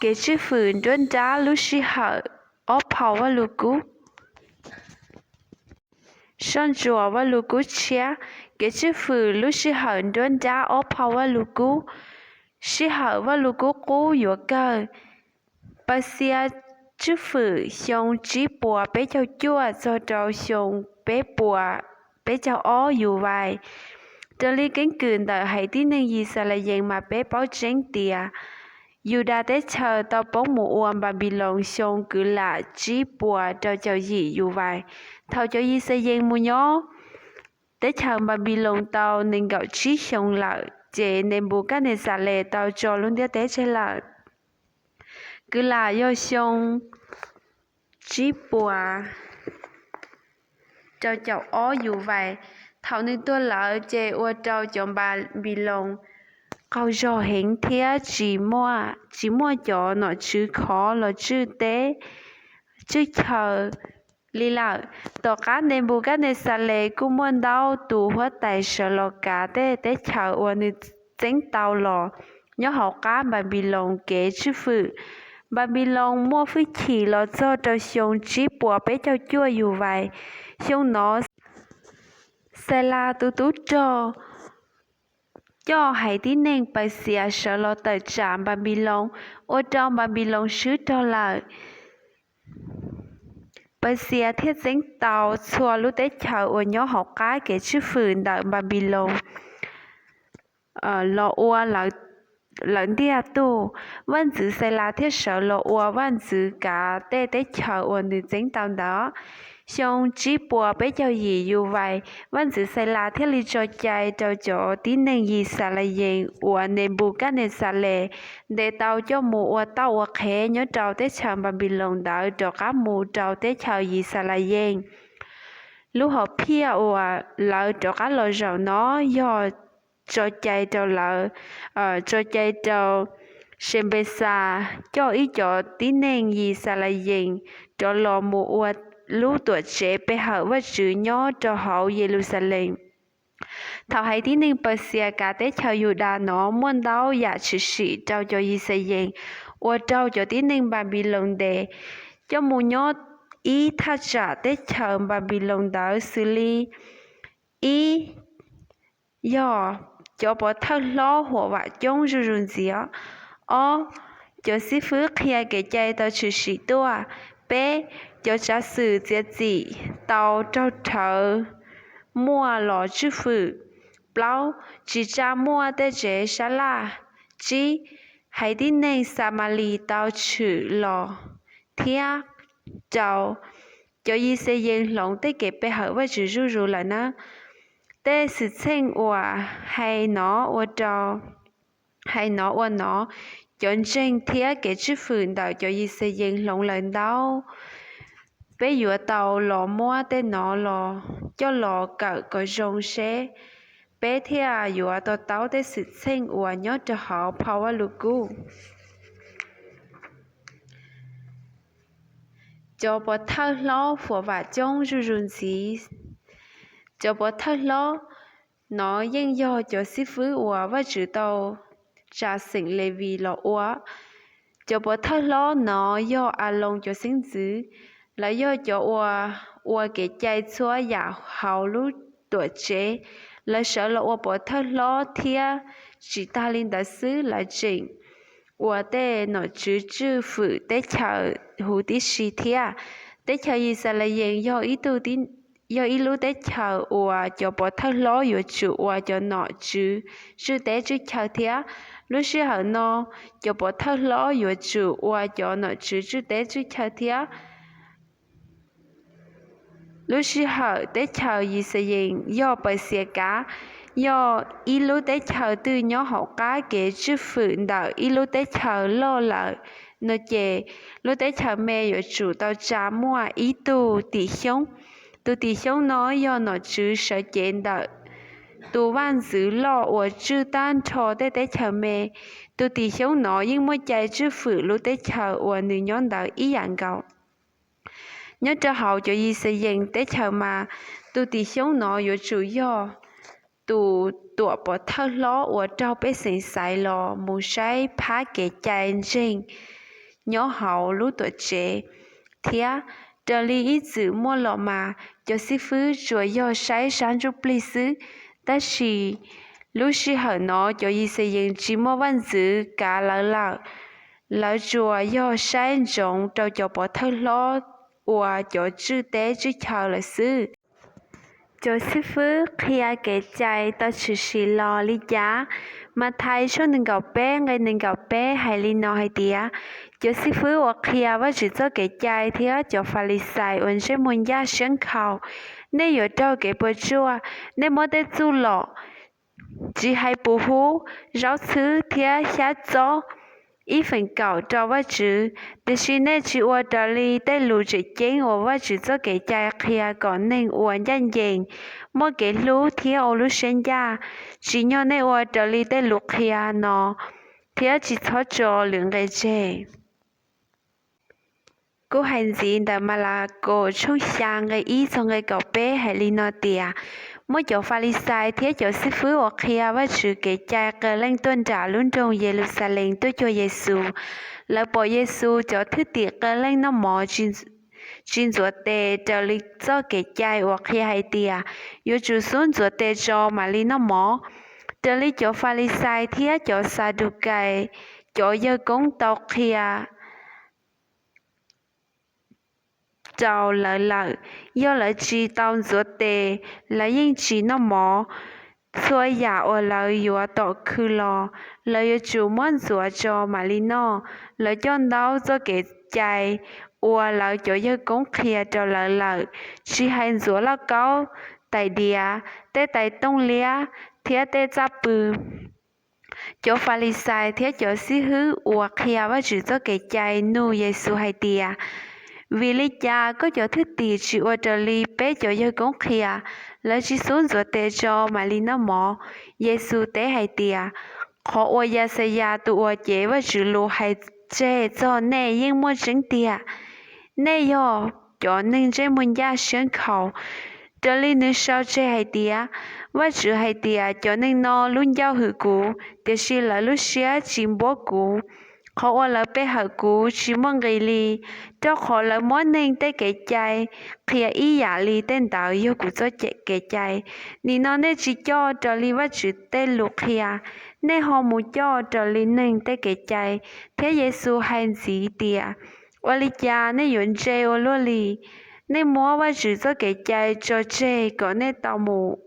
Kev tswj fwm nruab nrab lub sij hawm ob phau Vajluskub. Soj ntsuam Vajluskub tshiab. Kev tswj fwm lub sij hawm nruab nrab ob phau Vajluskub. Sij hawm Vajluskub qub yuav kawg. Pas Xias tswj fwm xyoo tsib puas peb caug cuaj txog rau xyoo peb puas peb caug ob yus vais. Raws li keeb kwm ntawm haiv tib neeg Yixalayees mas peb paub tseeb tias Yudas teb chaws tau poob mus ua Npanpiloos xyoo kwv lam tsib puas rau caum yim yus vais. Thaum cov Yixalayees mus nyob teb chaws Npanpiloos tau nees nkaum tsib xyoo lawm ces Nenpukajnexales tau tso lub ntiaj teb tseg lawm. Kwv lam yog xyoo tsib puas rau caum ob yus vais. Thaum nws tuag lawm ces ua rau cov Npanpiloos qaug zog heev thiab tsis muaj cov nom tswv khov los tswj teb tswj chaw li lawm. Tom qab Nenpukajnexales kuj muaj ntau tus huab tais sawv los kav tej teb chaws uas nws txeeb tau los nyob hauv qab Npanpiloos kev tswj fwm. Npanpiloos muaj hwj chim los txog rau xyoo tsib puas peb caug cuaj yus vais. Xyoo no Xailas tus tub rog coj haiv tib neeg Pas Xias sawv los tawm tsam Npanpiloos, ua rau Npanpiloos swb rog lawm. Pas Xias thiaj txeeb tau txhua lub teb chaws uas nyob hauv qab kev tswj fwm ntawm Npanpiloos los ua lawv ntiag tug. Vaj ntxwv Xailas thiaj sawv los ua vaj ntxwv kav tej teb chaws uas nws txeeb tau ntawd. Xyoo tsib puas peb caug yim yus vais, vaj ntxwv Xailas thiaj li tso cai rau cov tib neeg Yixalayees uas Nenpukajnexales ntes tau coj mus ua tauj ua qhev nyob rau teb chaws Npanpiloos ntawd rov qab mus rau teb chaws Yixalayees. Lub hom phiaj uas lawv rov qab los zaum no yog tso cai rau lawv, tso cai rau Senpexas coj ib cov tib neeg Yixalayees rov los mus ua lub tuam tsev pe hawm Vajtswv nyob rau hauv Yeluxalees. Thaum haiv tib neeg Pas Xias kav teb chaws Yudas no muaj ntau yam tshwm sim rau cov Yixalayees, ua rau cov tib neeg Npanpiloos ntes coj mus nyob ib thaj tsam teb chaws Npanpiloos ntawd xws li: ib, yog cov pov thawj hlob huam vam coob zuj zus ntxiv. Ob, cov xib fwb qhia kev cai tau tshwm sim tuaj. Peb, cov tsav xwm txiav txim tau raug rhawv muaj los tswj fwm. Plaub, tsis tsa muaj tej tsev sab laj. Tsib, haiv tib neeg Xamalis tau tshwm los. Thiab rau, cov Yixalayees hloov tej kev pe hawm Vajtswv zuj zus lawm na. Tej xwm txheej uas hais no ua rau, hais no ua no, cov ntseeg thiab kev tswj fwm ntawm cov Yixalayees hloov lawm ntau. Peb yuav tau los muab tej no los coj los kawm kom zoo seb peb thiaj yuav to taub tej xwm txheej uas nyob rau hauv phau Vajluskub. Cov pov thawj hlob huam vam coob zuj zus ntxiv. Cov pov thawj hlob no yeej yog cov xib fwb uas Vajtswv tau tsa xeem Levis los ua. Cov pov thawj hlob no yog Aloos cov xeeb ntxwv. Lawv yog cov uas ua kev cai txhua yam hauv lub tuam tsev. Lawv sawv los ua pov thawj hlob thiab tsis tag li ntawd xwb, lawv tseem ua tej nom tswv tswj fwm teb chaws huv tib si thiab. Teb chaws Yixalayees yog ib lub teb chaws uas cov pov thawj hlob yuav tsum ua cov nom tswv tswj teb tswj chaw thiab. Lub sij hawm no, cov pov thawj hlob yuav tsum ua cov nom tswv tswj teb tswj chaw thiab. Lub sij hawm teb chaws Yixalayees yog Pas Xias kav, yog ib lub teb chaws twg nyob hauv qab kev tswj fwm ntawm ib lub teb chaws loj lawm no ces lub teb chaws me yuav tsum tau tsa muaj ib tug tim xyoob. Tus tim xyoob no yog nom tswv sawv cev ntawm tus vaj ntxwv loj uas tswj tag nrho tej teb chaws me. Tus tim xyoob no yeej muaj cai tswj fwm lub teb chaws uas nws nyob ntawd ib yam nkaus. Nyob rau hauv cov Yixalayees teb chaws mas, tus tim xyoob no yuav tsum yog tus tuam pov thawj hlob uas raug pej xeem xaiv los mus saib phab kev cai ntseeg nyob hauv lub tuam tsev, thiab raws li ib txwm muaj los mas cov xib fwb tsuas yog saib sab ntsuj plig xwb. Tab sis lub sij hawm no cov Yixalayees tsis muaj vaj ntxwv kav lawv lawm, lawv tsuas yog saib ntsoov rau cov pov thawj hlob uas cov tswj teb tswj chaw lawm xwb. Cov xib fwb qhia kev cai tau tshwm sim los li cas? Mathais tshooj nees nkaum peb nqe nees nkaum peb hais li no hais tias, cov xib fwb uas qhia Vajtswv txoj kev cai thiab cov Falixais uas ntsej muag ncaj siab nkhaus, nej yuav raug kev puas tsuaj. Nej muab tej txuj lom tsis hais pus hub, zaub txhwb thiab xyab txob ib feem kaum rau Vajtswv, tiam sis nej tsis ua raws li tej lus tseem ceeb uas Vajtswv txoj kev cai qhia kom neeg ua ncaj ncees, muaj kev hlub thiab ua lub siab ncaj. Tsim nyog nej ua raws li tej lus qhia no thiab tsis txhob tso lwm nqe tseg. Kuj hais ntxiv ntawm Malakaus tshooj xya nqe ib txog nqe kaum peb hais li no tias, muab cov Falixais thiab cov xib fwb uas qhia Vajtswv kev cai qias leej tuaj nram lub nroog Yeluxalees tuaj cuag Yexus. Lawv pom Yexus cov thwj tim qias leej noj mov tsis ntxuav tes raws li txoj kev cai uas qhia hais tias yuav tsum xub ntxuav tes tso mam li noj mov. Raws li cov Falixais thiab cov Xadukais, cov yawg koob tau qhia rau lawv lawm, yog lawv tsis tau ntxuav tes, lawv yeej tsis noj mov. Txhua yam uas lawv yuav tom khw los, lawv yuav tsum muab ntxuav tso mam li noj. Lawv coj ntau txoj kev cai uas lawv cov yawg koob qhia rau lawv lawm, tsis hais ntxuav lauj kaub, tais diav, tej tais tooj liab thiab tej txaj pw. Cov Falixais thiab cov xib fwb uas qhia Vajtswv txoj kev cai nug Yexus hais tias, vim li cas koj cov thwj tim tsis ua raws li peb cov yawg koob qhia, lawv tsis xub ntxuav tes tso mam li noj mov? Yexus teb hais tias, qhov uas Yaxayas tus uas cev Vajtswv lus hais tseg txog nej yeej muaj tseeb tiag: nej yog cov neeg ntsej muag ncaj siab nkhaus. Raws li nws sau tseg hais tias, Vajtswv hais tias, cov neeg no lub ncauj hwm kuv, tiam sis lawv lub siab tsis npuab kuv. Qhov uas lawv pe hawm kuv tsis muaj nqis li, rau qhov lawv muab neeg tej kev cai qhia ib yam li tej ntawd yog kuv txoj kev cai. Nim no nej tsis coj raws li Vajtswv tej lus qhia, nej ho mus coj raws li neeg tej kev cai. Thiab Yexus hais ntxiv tias, ua li cas nej yuav ntse ua luaj li? Nej muab Vajtswv txoj kev cai tso tseg kom nej tau mus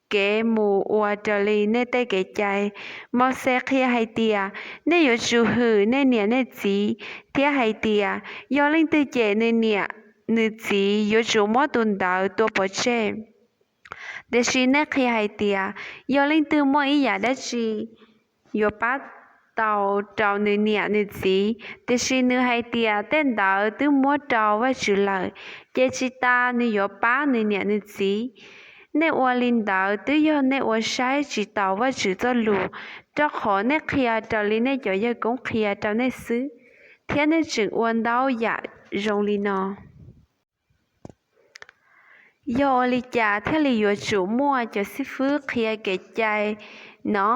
kev mus ua raws li nej tej kev cai. Mauxes qhia hais tias, nej yuav tsum hwm nej niam nej txiv, thiab hais tias, yog leej twg cem nws niam nws txiv yuav tsum muab tus ntawd tua pov tseg. Tiam sis nej qhia hais tias, yog leej twg muaj ib yam dab tsi yuav pab tau rau nws niam nws txiv, tiam sis nws hais tias tej ntawd twb muab rau Vajtswv lawm, ces tsis tas nws yuav pab nws niam nws txiv. Nej ua li ntawd twb yog nej ua saib tsis taus Vajtswv txoj lus, rau qhov nej qhia raws li nej cov yawg koob qhia rau nej xwb, thiab nej tseem ua ntau yam zoo li no. Yog ua li cas thiaj li yuav tsum muaj cov xib fwb qhia kev cai no?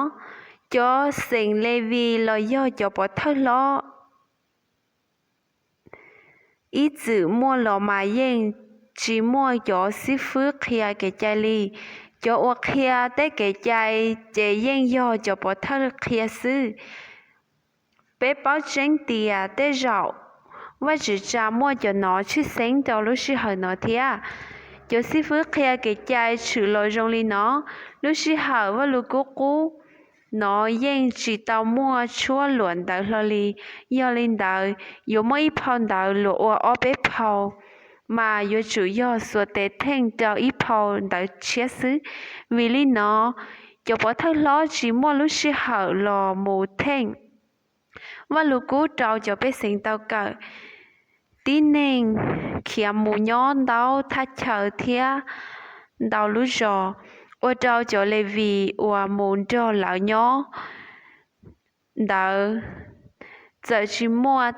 Cov xeem Levis los yog cov pov thawj hlob ib txwm muaj los mas yeej tsis muaj cov xib fwb qhia kev cai li. Cov uas qhia tej kev cai ces yeej yog cov pov thawj qhia xwb. Peb paub tseeb tias tej zaum Vajtswv tsa muaj cov no tshwj xeeb rau lub sij hawm no thiab. Cov xib fwb qhia kev cai tshwm los zoo li no: lub sij hawm Vajluskub Qub no yeej tsis tau muaj tshuab luam ntawv hlo li. Yog li ntawd, yuav muaj ib phau ntawv luam ua ob peb phau, mas yuav tsum yog xuas tes theej rau ib phau ntawv tshiab xwb. Vim li no, cov pov thawj hlob tsis muaj lub sij hawm los mus theej Vajluskub rau cov pej xeem tau kawm. Tib neeg khiav mus nyob ntau thaj chaw thiab ntau lub zos, ua rau cov Levis uas mus nrog lawv nyob ntawd txawm tsis muaj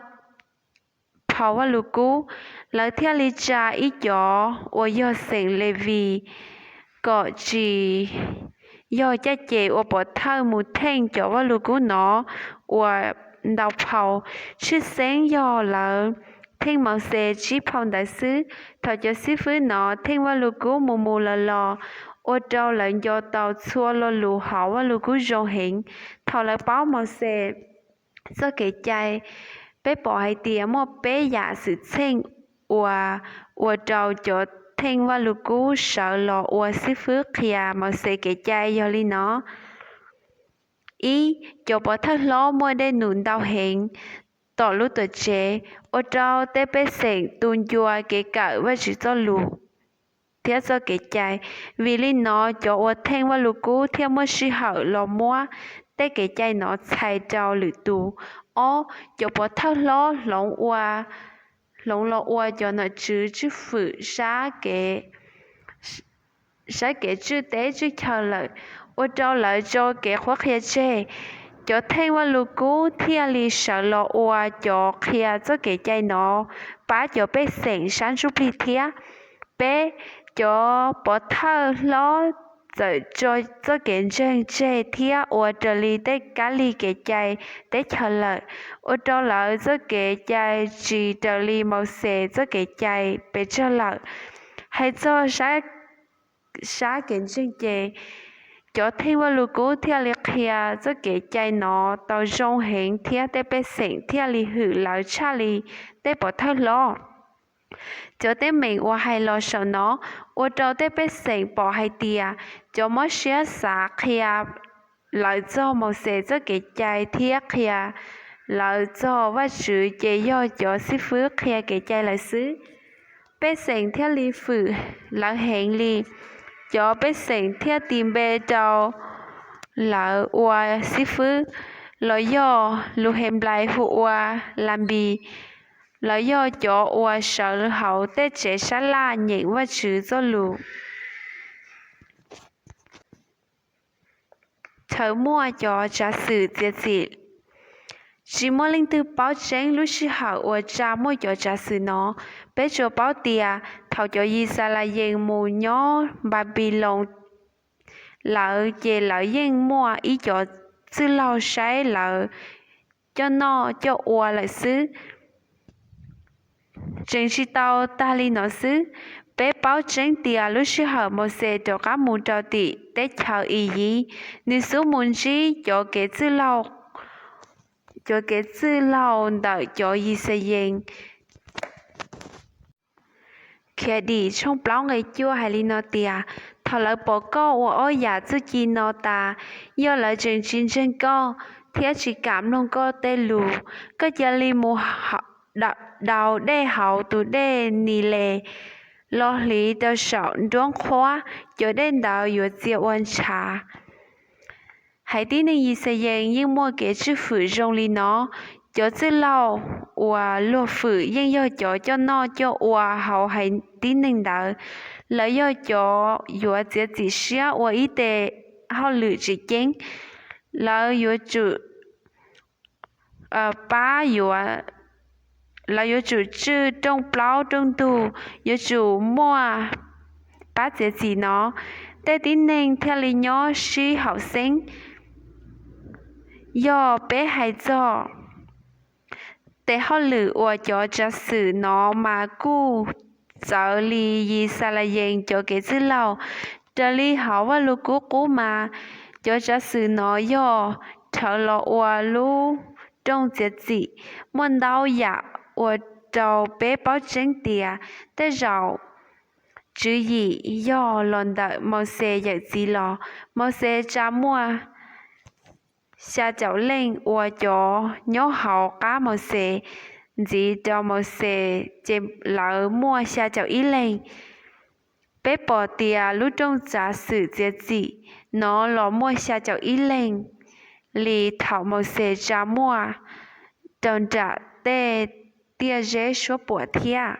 phau Vajluskub. Lawv thiaj li tsa ib cov uas yog xeem Levis kom tsis yog caj ces uas pov thawj mus theej cov vaj lug kub no ua ntau phau. Tshwj xeeb yog lawv theej Mauxes tsib phau ntawd xwb. Thaum cov xib fwb no theej vaj lug kub mus mus los los, ua rau lawv nco tau txhua lo lus hauv vaj lug kub zoo heev. Thaum lawv paub Mauxes txoj kev cai, peb pom hais tias muaj peb yam xwm txheej uas ua rau cov theej vaj lug kub sawv los ua xib fwb qhia Mauxes kev cai yog li no: Ib, cov pov thawj hlob muaj dej num ntau heev tom lub tuam tsev, ua rau tej pej xeem tu ncua kev kawm Vajtswv txoj lus thiab txoj kev cai. Vim li no cov uas theej vaj lug kub thiaj muaj sij hawm los muab tej kev cai no txhais rau lwm tus. Ob, cov pov thawj hlob hloov los ua cov nom tswv tswj fwm saib kev tswj teb tswj chaw lawm, ua rau lawv tso kev qhuab qhia tseg. Cov theej vaj lug kub thiaj li sawv los ua cov qhia txoj kev cai no pab cov pej xeem sab ntsuj plig thiab. Peb, cov pov thawj hlob txawm tso txoj kev ntseeg tseg thiab ua raws li tej kab lig kev cai teb chaws lawm, ua rau lawv txoj kev cai tsis raws li Mauxes txoj kev cai pes tsawg lawm. Hais txog sab kev ntseeg ces cov theej vaj lug kub thiaj li qhia txoj kev cai no tau zoo heev thiab tej pej xeem thiaj li hwm lawv tshaj li tej pov thawj hlob. Cov teeb meem uas hais los saum no ua rau tej pej xeem pom hais tias cov mob siab xav qhia lawv txog Mauxes txoj kev cai thiab qhia lawv txog Vajtswv ces yog cov xib fwb qhia kev cai lawm xwb. Pej xeem thiaj li hwm lawv heev li. Cov pej xeem thiaj tis npe rau lawv ua xib fwb, los yog lus Henplais hu ua Lanpis. Lawv yog cov uas sawv hauv tej tsev sab laj nyeem Vajtswv txoj lus. Txawm muaj cov tsav xwm txiav txim, tsis muaj leej twg paub tseeb lub sij hawm uas tsa muaj cov tsav xwm no. Peb tsuas paub tias thaum cov Yixalayees mus nyob Npanpiloos lawm ces lawv yeej muaj ib cov txwj laug saib lawv coj noj coj ua lawm xwb. Tseem tsis tau tag li no xwb, peb paub tseeb tias lub sij hawm Mauxes rov qab mus rau tim teb chaws Iyiv, nws xub mus ntsib cov kev txwj laug, cov kev txwj laug ntawm cov Yixalayees. Khiavdim tshooj plaub nqe cuaj hais li no tias, thaum lawv pom koj ua ob yam txuj ci no tas, yog lawv tseem tsis ntseeg koj thiab tsis kam mloog koj tej lus, koj cia li mus daus dej hauv tus dej Ni les los hliv rau saum nruab nqhuab, cov dej ntawd yuav txia ua ntshav. Haiv tib neeg Yixalayees yeej muaj kev tswj fwm zoo li no. Cov txwj laug uas luag fwm yeej yog cov coj noj coj ua hauv haiv tib neeg ntawd. Lawv yog cov yuav txiav txim siab ua ib teg hauj lwm tseem ceeb. Lawv yuav tsum pab yuav, lawv yuav tsum tswj rooj plaub rooj ntug, yuav tsum muaj pab txiav txim no, tej tib neeg thiaj li nyob sib haum xeeb. Yog peb hais txog tes hauj lwm uas cov tsav xwm no mas kuj txawv li Yixalayees cov kev txwj laug. Raws li hauv Vajluskub qub mas, cov tsav xwm no yog rhawv los ua lub rooj txiav txim. Muaj ntau yam ua rau peb paub tseeb tias tej zaum tswv yim yog los ntawm Mauxes yawm txiv los. Mauxes tsa muaj xya caum leej, uas cov nyob hauv qab Mauxes ntxiv rau Mauxes ces lawv muaj xya caum ib leeg. Peb pom tias lub rooj tsav xwm txiav txim no los muaj xya caum ib leeg li thaum Mauxes tsa muaj rau nram tej tiaj zeb suab puam thiab.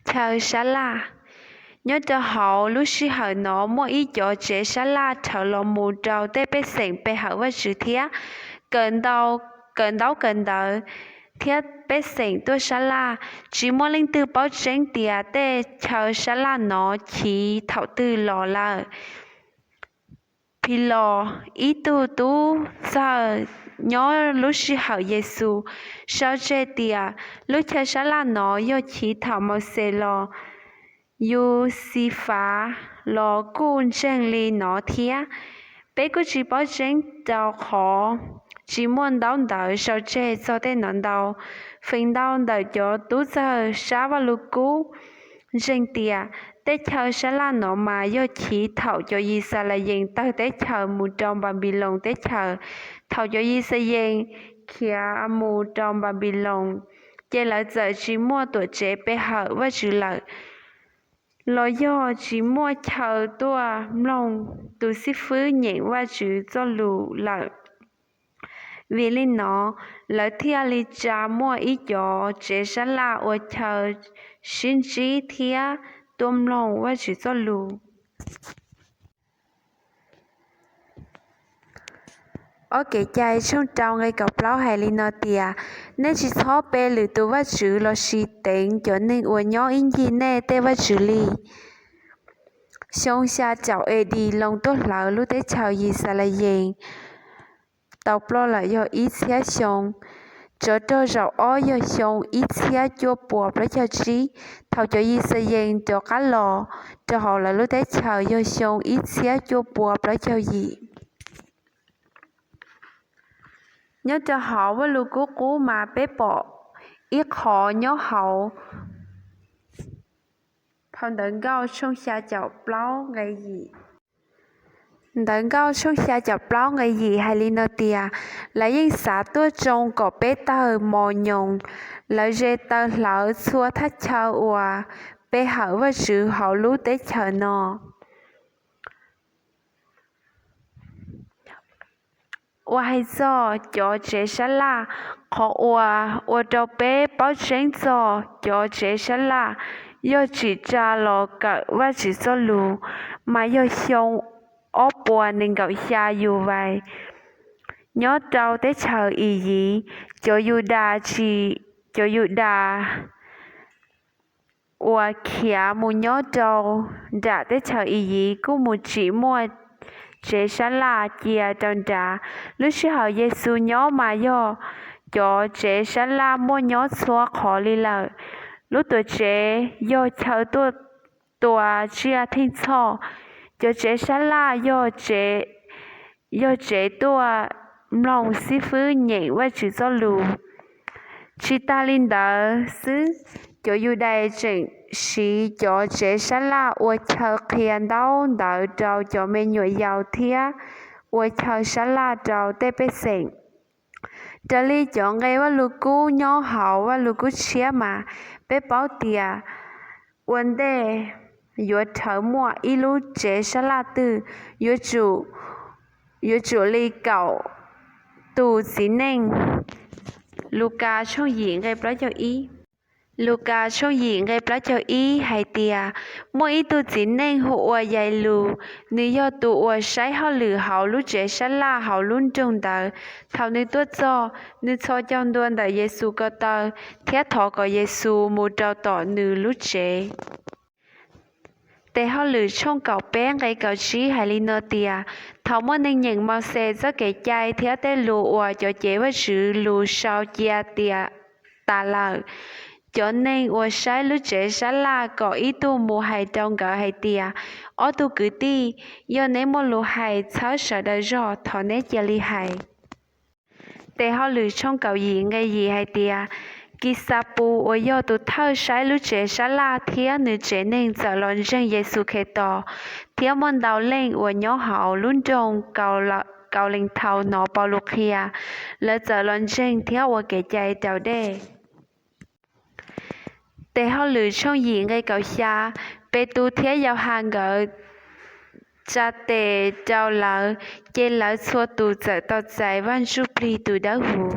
Chaw sab laj. Nyob rau hauv lub sij hawm no muaj ib cov tsev sab laj rhawv los mus rau tej pej xeem pe hawm Vajtswv thiab kawm ntaub kawm ntawv, thiab pej xeem tuaj sab laj. Tsis muaj leej twg paub tseeb tias tej chaw sab laj no chiv thaum twg los lawm. Ntawd los ib tug tub txawj nyob lub sij hawm Yexus sau tseg tias lub chaw sab laj no yog chiv thaum Mauxes los Yuxifas los kuj ntseeg li no thiab. Peb kuj tsis paub tseeb rau qhov tsis muaj ntaub ntawv sau tseg txog tej no ntau. Feem ntau ntawm cov tub txawj sab Vajluskub ntseeg tias tej chaw sab laj no mas yog chiv thaum cov Yixalayees tawg teb chaws mus rau Npanpiloos teb chaws. Thaum cov Yixalayees khiav mus rau Npanpiloos, ces lawv txawm tsis muaj tuam tsev pe hawm Vajtswv lawm, los yog tsis muaj chaw tuaj mloog tus xib fwb nyeem Vajtswv txoj lus lawm. Vim li no, lawv thiaj li tsa muaj ib cov tsev sab laj ua chaw sib ntsib thiab tuaj mloog Vajtswv txoj lus. Ob Kev cai tshooj rau nqe kaum plaub hais li no tias, nej tsis txhob pe lwm tus vaj tswv lossis teev cov neeg uas nyob ib ncig nej tej vaj tswv li. Xyoo xya caum A.D. Loos tuaj hlawv lub teb chaws Yixalayees tau ploj lawm yog ib txhiab xyoo. Tsov rog zaum ob yog xyoo ib txhiab cuaj pua plaub caug tsib. Thaum cov Yixalayees rov qab los rau hauv lawv lub teb chaws yog xyoo ib txhiab cuaj pua plaub caug yim. Nyob rau hauv Vajluskub Qub mas peb pom ib qho nyob hauv phau Ntawv Nkauj tshooj xya caum plaub nqe yim. Ntawv Nkauj tshooj xya caum plaub nqe yim hais li no tias, lawv yeej xav tuaj tsoo kom peb tawg mos nyoos. Lawv ze taw hlawv txhua thaj chaw uas pe hawm Vajtswv hauv lub teb chaws no. Uas hais txog cov tsev sab laj, qhov uas ua rau peb paub tseeb txog cov tsev sab laj yog tsim tsa los kawm Vajtswv txoj lus, mas yog xyoo ob puas nees nkaum xya yus vais. Nyob rau teb chaws Iziv, cov Yudas tsis, cov Yudas uas khiav mus nyob rau nram teb chaws Iziv kuj mus tsim muaj tsev sab laj cia rau nrad. Lub sij hawm Yexus nyob mas yog cov tsev sab laj muaj nyob txhua qhov li lawm. Lub tuam tsev yog chaw tuaj tua tsiaj theej txhoj. Cov tsev sab laj yog tsev tuaj mloog xib fwb nyeem Vajtswv txoj lus. Tsis tas li ntawd xwb, cov Yudais tseem siv cov tsev sab laj ua chaw qhia ntaub ntawv rau cov me nyuam yaus thiab ua chaw sab laj rau tej pej xeem. Raws li cov nqe Vajluskub nyob hauv Vajluskub Tshiab mas peb paub tias ua ntej yuav rhawv muaj ib lub tsev sab laj twg, yuav tsum li kaum tus txiv neej. Lukas tshooj yim nqe plaub caug ib. Lukas tshooj yim nqe plaub caug ib hais tias, muaj ib tug txiv neej hu ua Yailus, nws yog tus uas saib hauj lwm hauv lub tsev sab laj hauv lub nroog ntawd. Thaum nws tuaj txog, nws txhos caug ntua ntawm Yexus ko taw thiab thov kom Yexus mus rau tom nws lub tsev. Tes Hauj lwm tshooj kaum peb nqe kaum tsib hais li no tias, thaum muaj neeg nyeem Mauxes txoj kev cai thiab tej lus uas cov cev Vajtswv lus sau cia tas lawm, cov neeg uas saib lub tsev sab laj kom ib tug mus hais rau nkawd hais tias, ob tug kwv tij, yog neb muaj lus hais txhawb sawv daws zog, thov neb cia li hais. Tes Hauj lwm tshooj kaum yim nqe yim hais tias, Kixapus uas yog tus thawj saib lub tsev sab laj thiab nws tsev neeg txawm los ntseeg Yexus Khetos, thiab muaj ntau leej uas nyob hauv lub nroog Kauleethaus hnov Paulus qhia, lawv txawm los ntseeg thiab ua kev cai raus dej. Tes Hauj lwm tshooj yim nqe kaum xya, Petus thiab Yauhas nkawd tsa tes rau lawv, ces lawv txhua tus txawm tau txais Vaj Ntsujplig tus Dawbhuv.